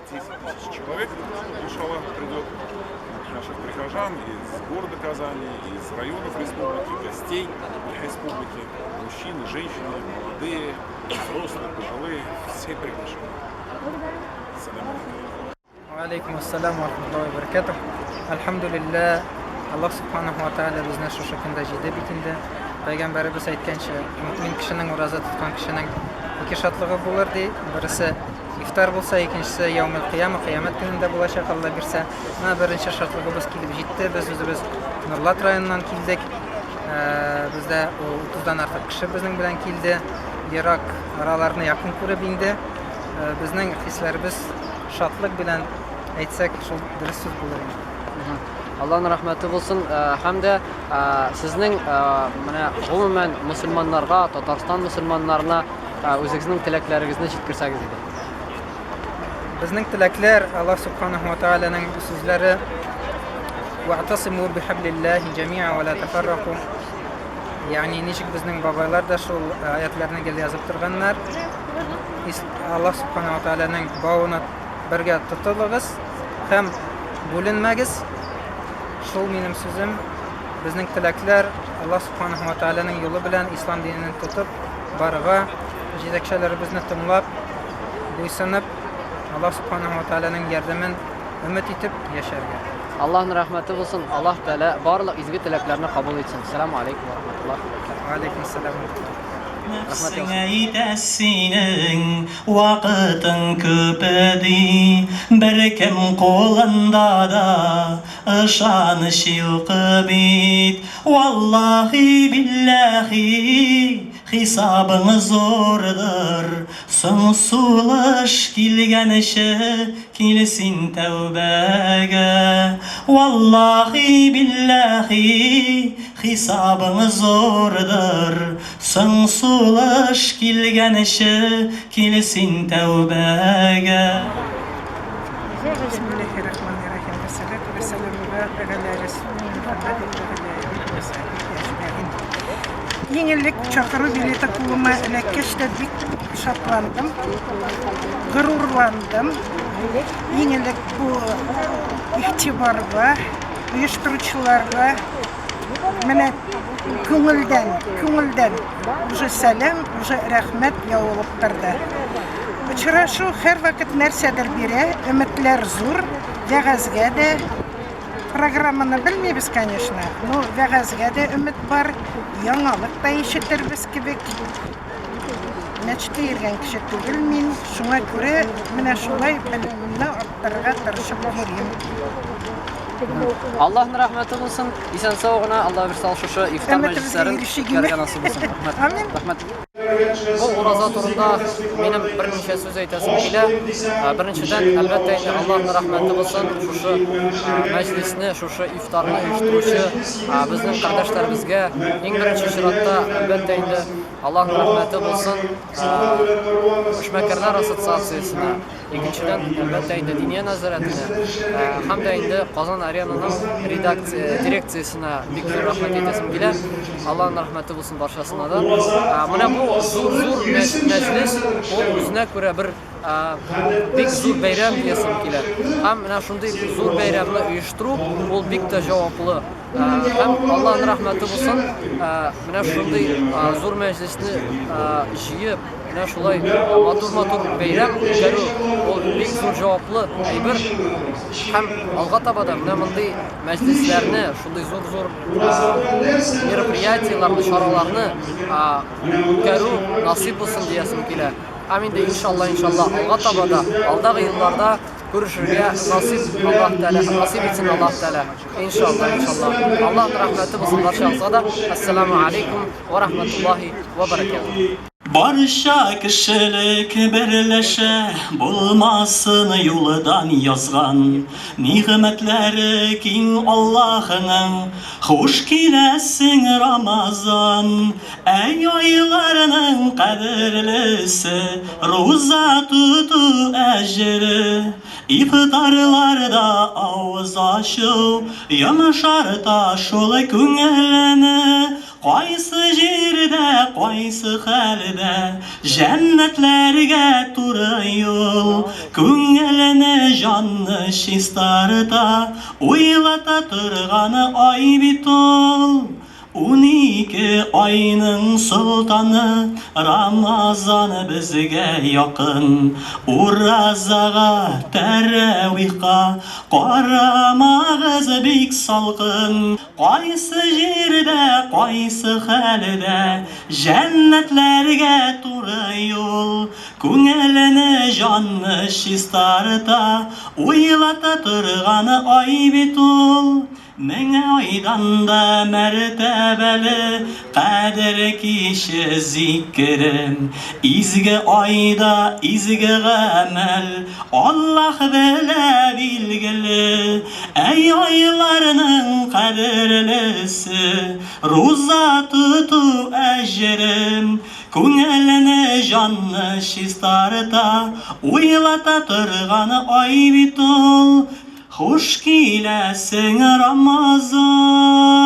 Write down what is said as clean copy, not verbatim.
10 тысяч человек, иншаллах, придет наших прихожан из города Казани, из районов республики, гостей республики, мужчины, женщины, молодые, взрослые, пожилые, все приглашены. Салям алейкум. Алейкум ассалам ва рахматуллахи ва баракатух. Альхамдулилля, Аллаһ субханаху ва тааля безне шушы көндә җыйды бит инде. Пәйгамбәребез әйткәнчә, мөмин кешенең ураза тоткан кешенең ике шатлыгы булыр ди. Берсе ифтар булса, икенчесе яумил кыяма, кыямәт көнендә булачак, Алла бирсә. Менә беренче шатлыгыбыз килеп җитте. Без үзебез Нурлат районыннан килдек. Э, бездә 30-дан артык кеше безнең белән килде. Ерак араларны якын күреп инде. Э, безнең хисләребез шатлык белән әйтсәк, шул дөрес сүз булыр инде. Аллаһның рәхмәте булсын. Э, һәм дә сезнең менә гомумән мөселманнарга, Татарстан мөселманнарына үзегезнең теләкләрегезне җиткерсәгез иде. Безнең теләкләр Аллаһ субханаһу ва тааляның сүзләре Вa'тасиму бихаблиллаһи җәмиа ва ла тафарраку. Ягъни ничек безнең бабайлар да шул аятларны гел язып торганнар. Аллаһ субханаһу ва тааляның бавына бергә тотылыгыз һәм бүленмәгез. Шул минем сүзем. Безнең теләкләр Аллаһ субханаһу ва тааляның юлы белән ислам динен тотып барырга, җитәкчеләребезне тыңлап, буйсынып, Аллаһ Субханаһу ва Тааляның ярдәмен өмет итеп яшәргә. Аллаһның рәхмәте булсын, Аллаһ Тәгалә барлык изге теләкләрне кабул итсен. Сәламу алейкум ва рахматуллахи ва баракатуһ. Ва алейкум ассалам ва рахматуллах. Рәхмәт Нәфсең яусын. әйтә синең вакытың күп ди, Беркем кулында да ышаныч юк бит. Валлаһи, билләһи, Хисабың зурдыр, соң сулыш килгәнче кил син тәүбәгә. Валлаһи, билләһи, хисабың зурдыр, соң сулыш килгәнче кил син тәүбәгә. Бисмилләһир-рахманир-рахим. Вәссәләтү вәссәламү галә рәсүлинә Мөхәммәдин вә галә әлиһи вә сәхбиһи әҗмәгыйн. Иң элек чакыру билеты кулыма эләккәч тә бик шатландым, горурландым. Иң элек бу игътибарга, оештыручыларга менә күңелдән, күңелдән уже сәлам, уже рәхмәт явылып торды. Очрашу һәрвакыт нәрсәдер бирә, өметләр зур, вәгазьгә дә, Программаны белмибез, конечно, но вәгазьгә дә өмет бар, яңалык та ишетербез кебек. Мәчеткә йөргән кеше түгел мин, шуңа күрә менә шулай белемемне арттырырга тырышып йөрим. Аллаһның рәхмәте булсын. Исән-сау гына Алла бирсә шушы ифтар мәҗлесләрен үткәрергә насыйп булсын. Рәхмәт. Амин. Рәхмәт. Бу ураза турында минем берничә сүз әйтәсем килә. Беренчедән, әлбәттә инде, Аллаһның рәхмәте булсын, шушы мәҗлесне, шушы ифтарны оештыручы безнең кардәшләребезгә иң беренче чиратта, әлбәттә инде, Аллаһның рәхмәте булсын, эшмәкәрләр ассоциациясенә, Икенчедән, әлбәттә инде, Диния нәзарәтенә һәм дә инде Казан Аренаның редакция, дирекциясенә бик зур рәхмәт әйтәсем килә. Аллаһның рәхмәте булсын барчасына да. Менә бу зур-зур мәҗлес, ул үзенә күрә бер бик зур бәйрәм диясем килә. Һәм менә шундый зур бәйрәмне оештыру, ул бик тә җаваплы. Һәм Аллаһның рәхмәте булсын, менә шундый зур мәҗлесне җыеп, Менә шулай матур-матур бәйрәм үткәрү ул бик зур җаваплы әйбер. Һәм алга таба да менә мондый мәҗлесләрне, шундый зур-зур мероприятиеләрне, чараларны үткәрү насыйп булсын диясем килә. Һәм инде иншалла, иншалла алга таба да, алдагы елларда күрешергә насыйп Аллаһ Тәгалә, насыйп итсен Аллаһ Тәгалә. Иншалла, иншалла. Аллаһның рәхмәте булсын барчагызга да. Ассаламу алейкум ва рахматуллахи ва баракатуһ. Барча кешелек берләшә, булмасын юлдан язган. Нигъмәтләре киң Аллаһының, хуш киләсең, Рамазан. Әй айларның кадерлесе, руза тоту әҗере. Ифтарларда авыз ачу, йомшарта шул күңелне. Кайсы җирдә, кайсы хәлдә Җәннәтләргә туры юл. Күңелне, җанны чистарта, Уйлата торган ай бит ул. 12 айның солтаны Рамазан безгә якын. Уразага, тәравихка Карамагыз бик салкын. Кайсы җирдә, кайсы хәлдә Җәннәтләргә туры юл. Күңелне, җанны чистарта, Уйлата торган ай бит ул. 1000 айдан да мәртәбәле Кадер киче зикере. Изге айда изге гамәл Аллаһ белә билгеле. Әй айларның кадерлесе, Руза тоту әҗере. Күңелне, җанны чистарта, Уйлата торган ай бит ул. Хуш киләсең, Рамазан!